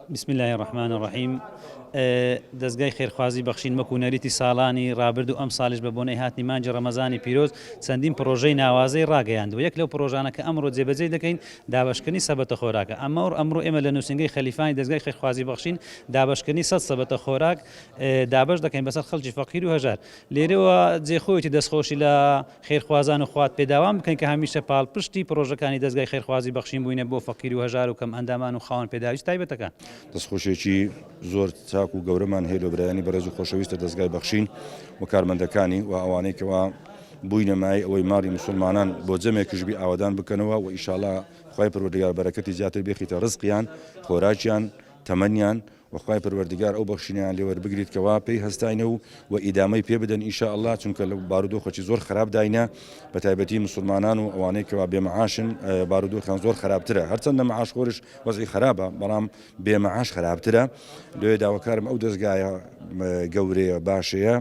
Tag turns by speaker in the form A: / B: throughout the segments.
A: بسم اللە الرحمن الرحیم دەزگای خێرخوازی بەخشین وەکو نەریتی ساڵانی ڕابردوو ئەمساڵیش بە بۆنەی هاتنی مانگی ڕەمەزانی پیرۆز چەندین پڕۆژەی ناوازەی ڕاگەیاندووە یەک لەو پڕۆژانە کە ئەمڕۆ جێبەجێی دەکەین دابەشکردنی سەبەتە خۆراکە ئەمەڕ ئەمڕۆ ئێمە لە نووسینگەی خەلیفانی دەزگای خێرخوازی بەخشین دابەشکردنی 100 سەبەتە خۆراک دابەش دەکەین بەسەر خەڵکی فەقیر و هەژار لێرەوە جێخۆیەتی دەستخۆشی لە خێرخوازان و خوات پێداوان بکەین کە هەمیشە پاڵپشتی پڕۆژەکانی دەزگای خێرخوازی بەخشین بووینە بۆ فەقیر و هەژار و کەمئەندامان و خاوەن پێداویست تایبەتەکان.
B: دەستخۆشیەکی زۆر چاک و گەورەمان هەیە لۆ برایانی بەڕێز و خۆشەویستە دەزگای بەخشین و کارمەندەکانی و ئەوانەی کەوا بووینە مایەی ئەوەی ماڵی موسوڵمانان بۆ جەمێکش بی ئاوەدان بکەنەوە و ئیشاڵا خوای پەروەردگار بەرەکەتی زیاتر بێخیتە ڕزقیان خۆراکیان تەمەنیان وە خوای پەروەردگار ئەو بەخشینەیان لێ وەربگریت کەوا پێی هەستاینە و وە ئیدامەی پێ بدەن ان شاء اللە چونکە لە بارودۆخێکی زۆر خراپداینە بەتایبەتی مسوڵمانان و ئەوانەی کەوا بێ معاشن بارودۆخیان زۆر خراپترە هەرچەندە معاش خۆرش وەزعی خراپە بەڵام بێ معاش خراپترە لێ داواکارم ئەو دەزگایە گەورەیە باشەیە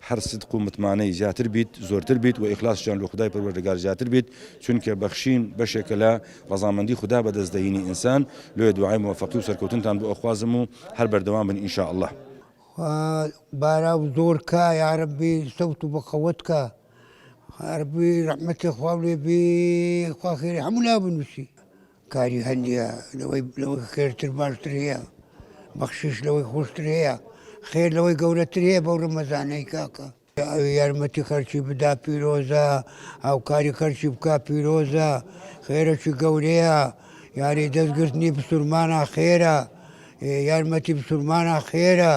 B: هەر سدق و متمانەی زیاتر بیت زۆرتر بیت و ئیخلاسیان لۆ خودای پەروەردگار زیاتر بیت چونکە بەخشین بەشێکە لە ڕەزامەندی خودا بەدەست دەهینی ئینسان لۆیە دوعای مۆفەقی و سەرکەوتنتان بۆ ئەخوازم و هەر بەردەوام بن ان شاء اللە.
C: خوا باراو زۆر کا یارەبی سەوت و بەقەوەت کا یارەبی رەحمەتی خواو لێ بێ خوا خێری هەموو لا بنووسی. کاری هەندیە لەوەی لەوەی خێرتر باشتر هەیە بەخشش لەوەی خۆشتر هەیە خێر لەوەی گەورەتر هەیە بەو ڕەمەزانەی کاکە ئەوی یارمەتی خەرکی بدا پیرۆزە هاوکاری خەرکی بکا پیرۆزە خێرەکی گەورەیە یاری دەستگرتنی بسورمانە خێرە یارمەتی بسورمانە خێرە.